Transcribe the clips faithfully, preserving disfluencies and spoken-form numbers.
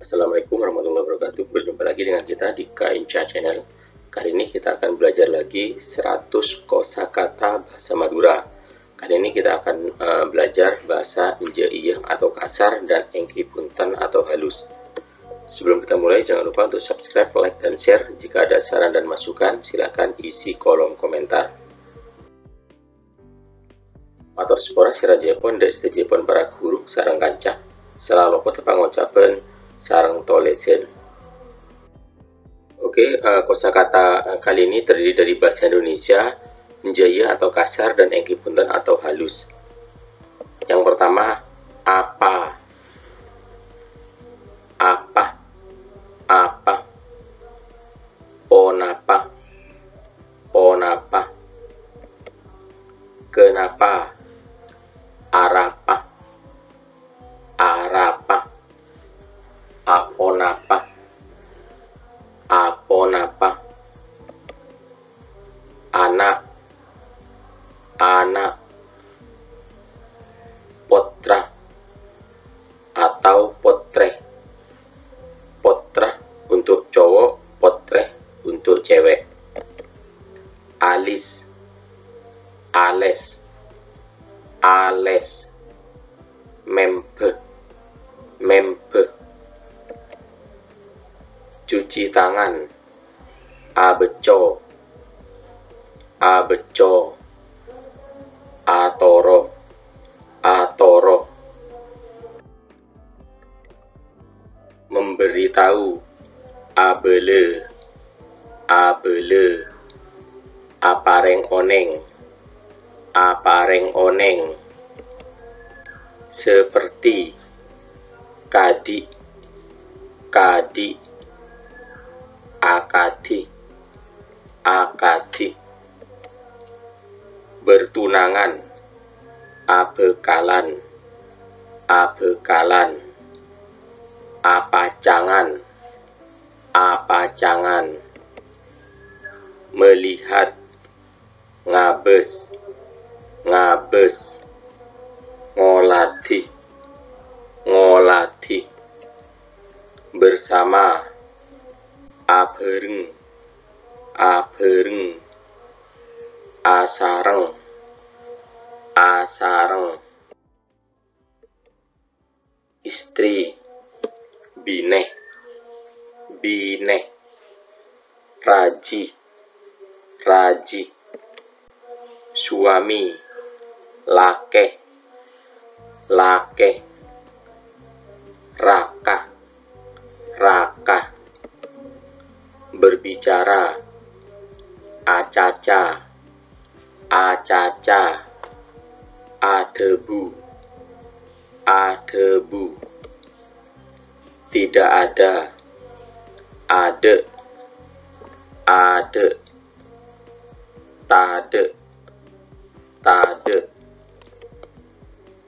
Assalamualaikum warahmatullahi wabarakatuh. Berjumpa lagi dengan kita di K M C Channel. Kali ini kita akan belajar lagi seratus kosakata bahasa Madura. Kali ini kita akan, eh, belajar bahasa enjâ' iyâ atau kasar dan èngghi bhunten atau halus. Sebelum kita mulai, jangan lupa untuk subscribe, like, dan share. Jika ada saran dan masukan, silakan isi kolom komentar. Mator sapora sè rajâèpon dâ' sadhâjâèpon para ghuru sareng kanca. Sala lopot pangocabhân sareng tolèsan. Oke, eh, kosakata, eh, kali ini terdiri dari bahasa Indonesia, enjâ' iyâ atau kasar, dan èngghi bhunten atau halus. Yang pertama, apa. Apa. Apa. Ponapa. Ponapa. Kenapa. Arapa. Arapa. Aponapa. Aponapa. Ana'. Ana'. Pottra atau pottrè. Pottra untuk cowok, pottrè untuk cewek. Alis. Alès. Alès. Mèmbhâ. Mèmbhâ. Cuci tangan. Abâcco. Abâcco. Atoro. Atoro. Memberitahu. Abâlâ. Abâlâ. Aparèng onèng. Aparèng onèng. Seperti. Kadhi. Kadhi. Akadhi. Akadhi. Bertunangan. Abhâkalan. Abhâkalan. Apacangan. Apacangan. Melihat. Ngabâs. Ngabâs. Ngoladhi. Ngoladhi. Bersama. Abhâreng. Abhâreng. Asareng. Asareng. Istri. Binè. Binè. Raji. Raji. Suami. Lakè. Lakè. Raka. Raka. Berbicara. Acaca. Acaca. Adhâbu. Adhâbu. Tidak ada. Adâ'. Adâ'. Tadâ'. Tadâ'.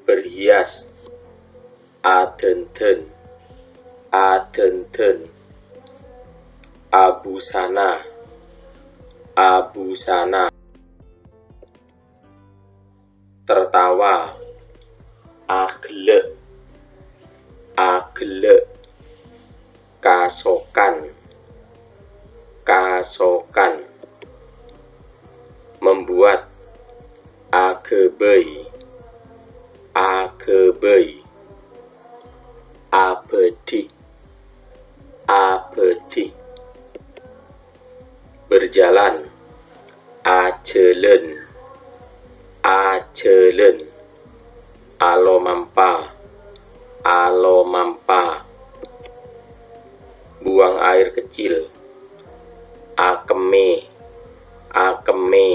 Berhias. Adhândhân. Adhândhân. Abusana. Abusana. Tertawa. Aghellâ'. Aghellâ'. Kasokan. Kasokan. Membuat. Aghâbây. Aghâbây. Abâdhi. Abâdhi. Berjalan. Ajhâlân. Ajhâlân. Alomampa. Alomampa. Buang air kecil. Akemmè. Akemmè.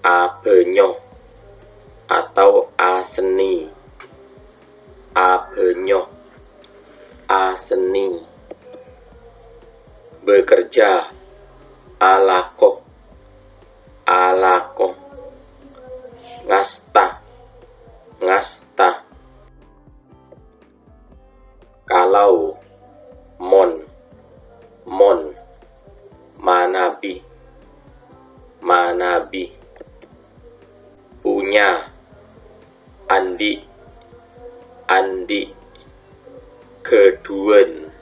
Abânyo atau asenni. Abânyo. Asenni. Bekerja. Alako. Alako. Ngasta. Ngasta. Kalau. Mon. Mon. Manabi. Manabi. Punya. Andi'. Andi'. Ghâdhuwân,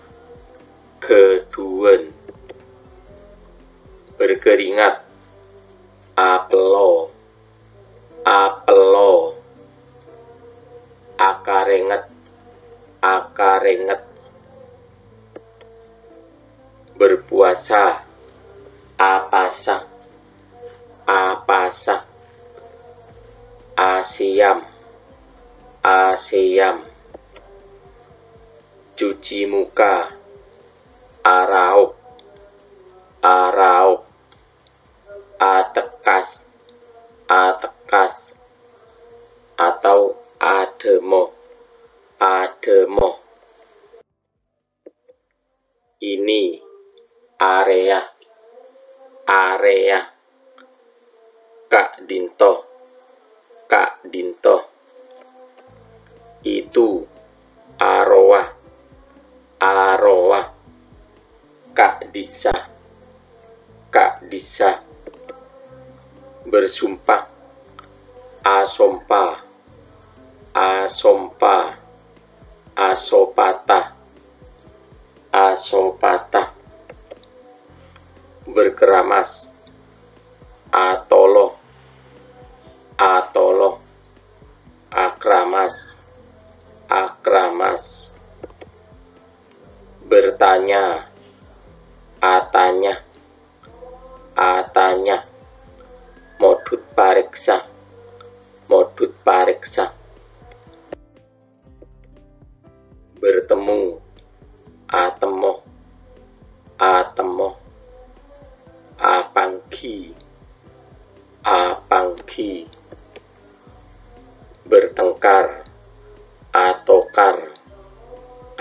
ghâdhuwân. Berkeringat, apello, apello. Akarenget, akarenget. Berpuasa, apasa, apasa. Asèyam, asèyam. Cuci muka, araop, araop. Atekkas, atekkas. Atau adhâmo, adhâmo. Ini, arèya, arèya. Ka'dinto, ka'dinto. Itu, arowa, arowa. Ka'dissa, ka'dissa. Bersumpah, asompa, asompa. Asopata, asopata. Berkeramas, atolo, atolo. Akramas, akramas. Bertanya, atanya, atanya. Modhut parèksa, modhut parèksa. Bertemu, atemmo, atemmo. Apangghi, apangghi. Bertengkar, atokar,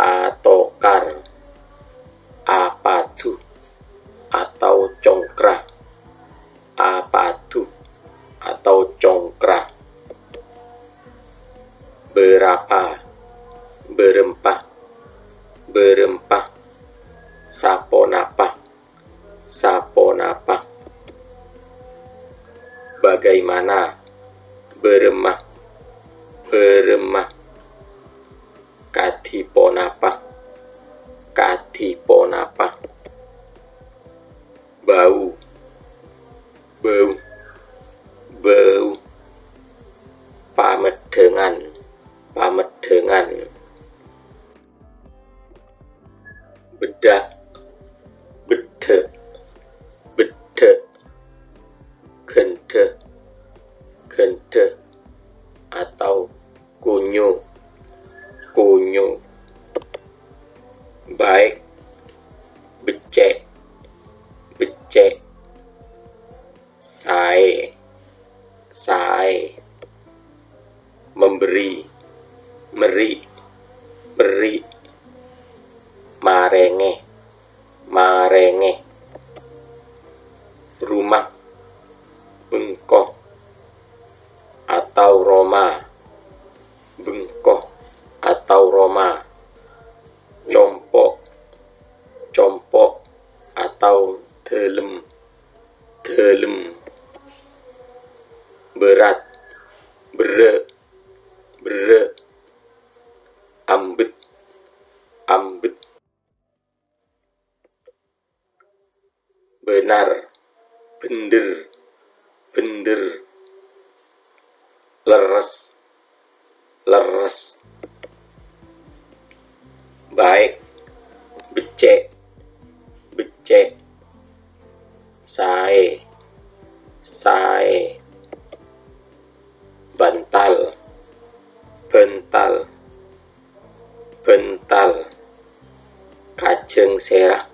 atokar. Apadu atau congkra, apadu atau congkra. Berapa, berempa, berempa. Saponapa, saponapa. Bagaimana, bârâmma, bârâmma. Kadhi ponapa, kadhi ponapa. Bâu, bâu, bâu. Pameddhângan, pameddhângan. Beddhâ', beddhâ', beddhâ'. Ghendhâ, ghendhâ. Atau konyo, konyo. Baik, beccè', beccè'. Saè, saè. Memberi, meri', meri'. Marèngè, marèngè. Rumah, bengko, atau roma. Bengko atau roma. Compo', compo' atau dhâlem, dhâlem. Berat, berrâ', berrâ'. Ambet, ambet. Benar, bender, bender. Lerres, lerres. Baik, beccè', beccè'. Saè, saè. Bantal, bantal. Bantal. Kajâng sèra,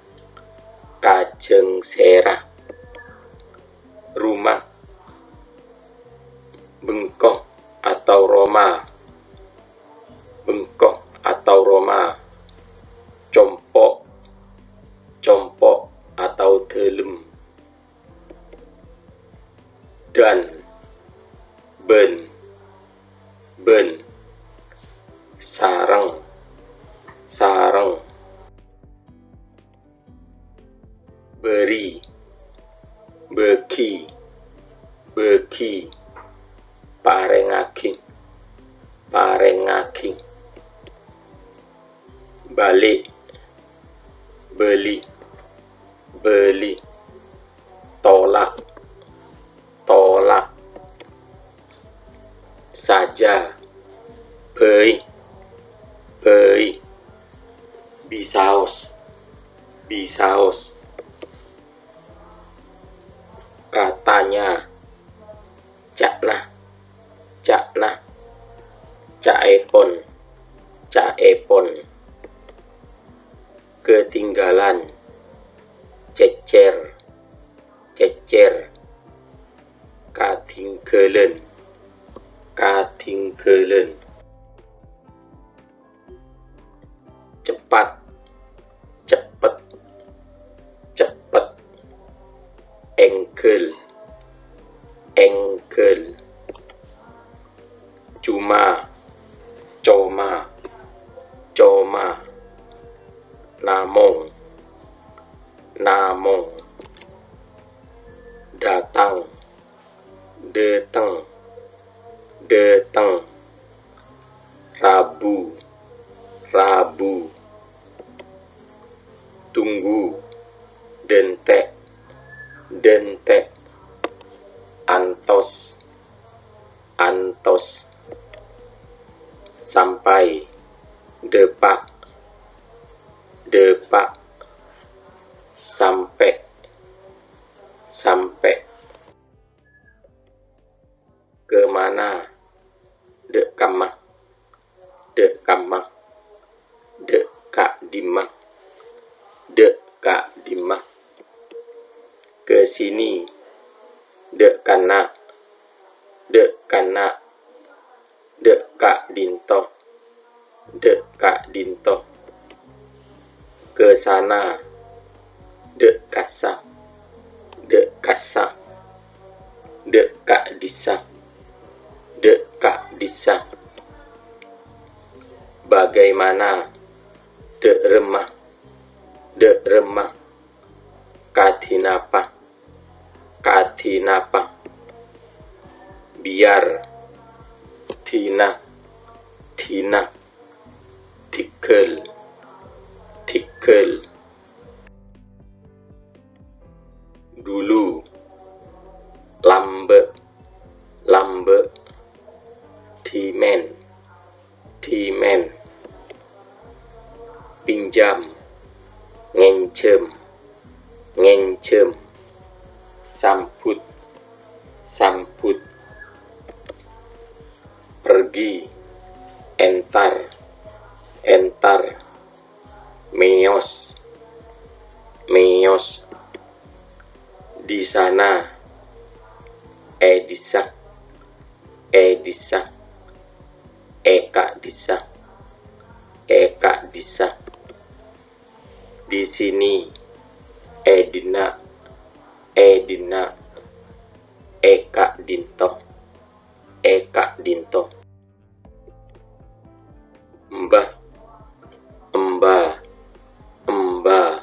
kajâng sèra. Rumah, bengko atau roma. Bengko atau roma. Compo', compo' atau dhâlem. Dan, bân, bân. Sareng, sareng. Beri, bâgi, bâgi. Parèngaghi, parèngaghi. Balik, beli, beli. Tolak, tolak. Saja, bhâi, bhâi. Bisaos, bisaos. Katanya, ca'na, ca'na. Ca'èpon, ca'èpon. Ketinggalan, cècèr, cècèr. Kadhingghâlân, kadhingghâlân. Cepat, ceppet, ceppet. Èngghâl, èngghâl. Cuma, coma, coma. Namong, namong. Datang, dâteng, dâteng. Rabu, rabu. Tunggu, dântè', dântè'. Antos, antos. Sampai, dâpa', dâpa'. Sampè', sampè'. Ke mana? Dâ' kamma. Dâ' kamma. Dâ' ka'dimma. Dâ' ka'dimma. Ke sini. Dâ' kanna'. Dâ' kanna'. Dâ' ka'dinto. Dâ' ka'dinto. Ke sana. Dâ' kassa'. Dâ' kassa'. Dâ' ka'dissa'. Dâ' ka'dissa'. Bagaimana? Dâ' remma. Dâ' remma. Kadhinapa? Kadhinapa? Biar. Dhina. Dhina. Dhigghâl. Dhigghâl. Dulu. Lambâ'. Lambâ'. Dhimèn. Dhimèn. Pinjam. Ngènjhâm. Ngènjhâm. Sambut. Sambut. Pergi. Entar. Entar. Mèyos. Mèyos. Di sana. È dissa'. È dissa'. È ka'dissa'. È ka'dissa'. Di sini. È dhinna'. È dhinna'. È ka'dinto. È ka'dinto. Mbah. Emba. Emba.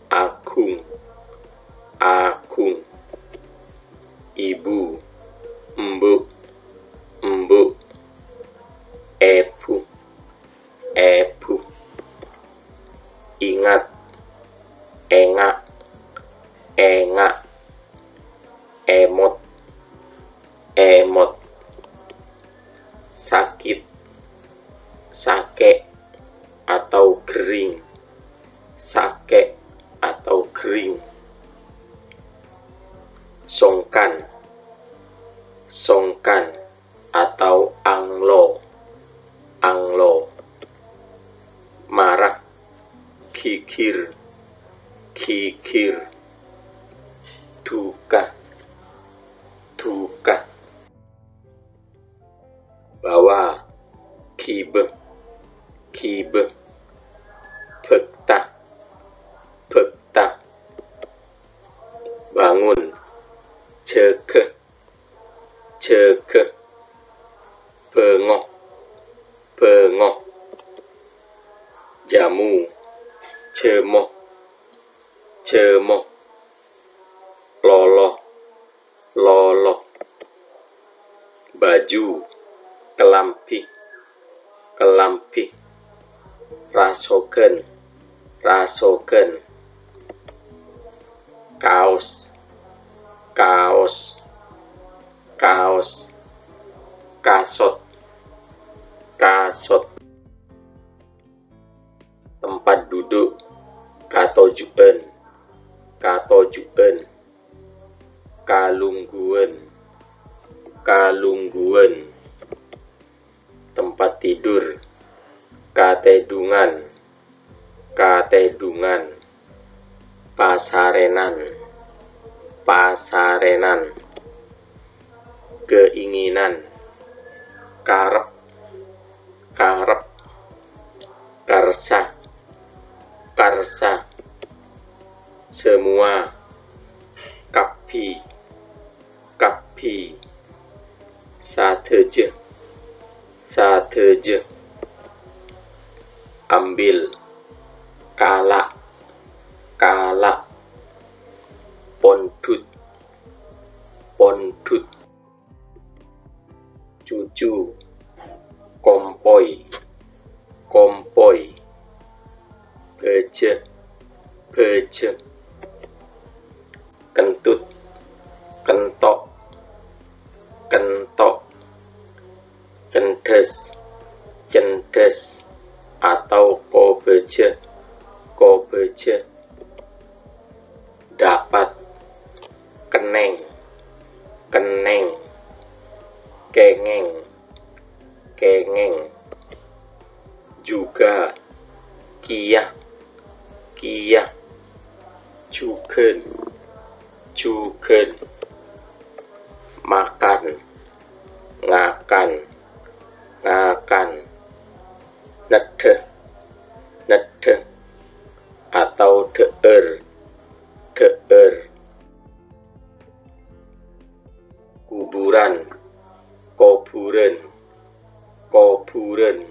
Aghung. Aghung. Ibu. Embu'. Embu'. Èbhu. Èbhu. Ingat. Ènga'. Ènga'. Èmot. Èmot. Sakit. Sakè' atau ghering. Sakè' atau ghering. Songkan. Songkan atau anglo. Anglo. Marah. Ghighir. Ghighir. Duka. Duka. Bawa. Ghibâ. Ghibâ. Bâkta. Bâkta. Bangun. Jâgâ. Jâgâ. Bângo. Bângo. Jamu. Jâmo. Jâmo. Lolo. Lolo. Baju. Kalambhi. Kalambhi. Rasogan, rasogan. Kaos, kaos, kaos. Kasot, kasot. Tempat duduk, katoju'an, katoju'an. Kalungguwan, kalungguwan. Tempat tidur, katèdungan, katèdungan. Pasarènan, pasarènan. Keinginan, karep, karep. Karsa, karsa. Semua, kabbhi, kabbhi. Sadhâjâ, sadhâjâ. Ambil, kala', kala'. Pondhut, pondhut. Cucu, kompoy, kompoy. Bâjâ, bâjâ. Kentut, kentok, kentok. Cendhâs, cendhâs. Atau kobâjâ, kobâjâ. Dapat, kennèng, kennèng. Kèngèng, kèngèng. Juga, kèya, kèya. Jhughân, jhughân. Makan, ngakan, ngakan. Neddhâ, neddhâ. Atau dhâ'âr, dhâ'âr. Kuburan, kobhurân, kobhurân.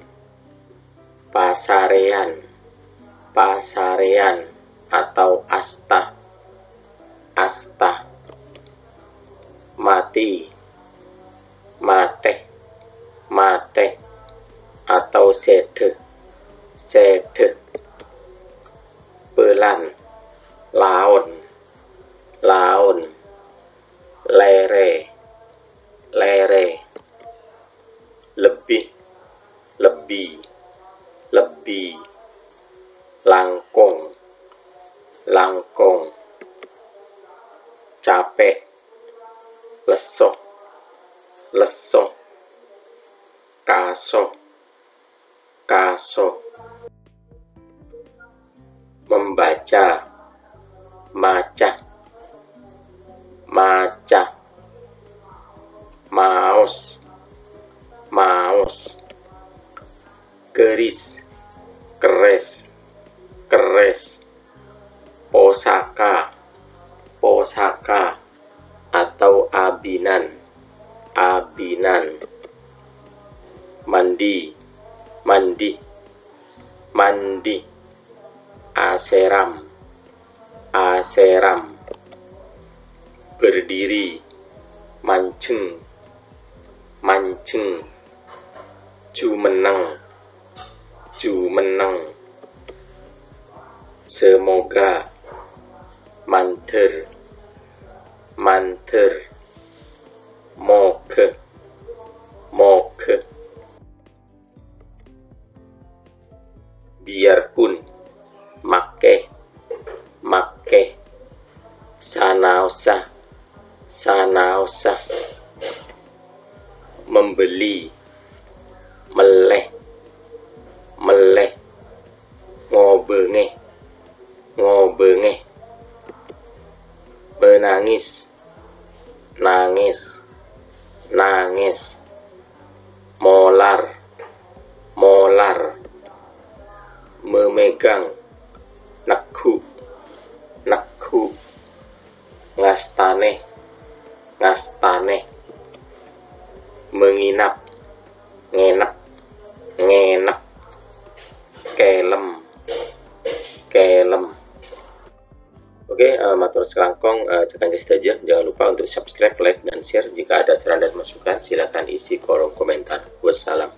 Pasarèyan, pasarèyan. Atau asta, asta. Mati, matè, matè. Atau sèdhâ, sèdhâ. Pelan, laon, laon. Lèrè, lèrè. Lebbi, lebbi, lebbi. Langkong, langkong. Capè', lesso, lesso. Kaso, kaso. Membaca, maca, maca. Maos, maos. Keris, keres, keres. Posaka, posaka. Atau abinan, abinan. Mandi, mandi, mandi. Aseram, aseram. Berdiri, manjeng, manjeng. Jumenneng, jumenneng. Semoga, mandhâr, mandhâr. Moghâ, moghâ. Biarpun, makè, makè. Sanaossa, sanaossa. Membeli, mellè, mellè. Ngobângè, ngobângè. Menangis, nangès, nangès. Molar, molar. Memegang, neggu', neggu'. Ngastanè, ngastanè. Menginap, ngènep, ngènep. Kèlem, kèlem. Oke, eh, mator sakalangkong, eh, ca'na sadhâjâ. Jangan lupa untuk subscribe, like, dan share. Jika ada saran dan masukan, silakan isi kolom komentar. Wassalam.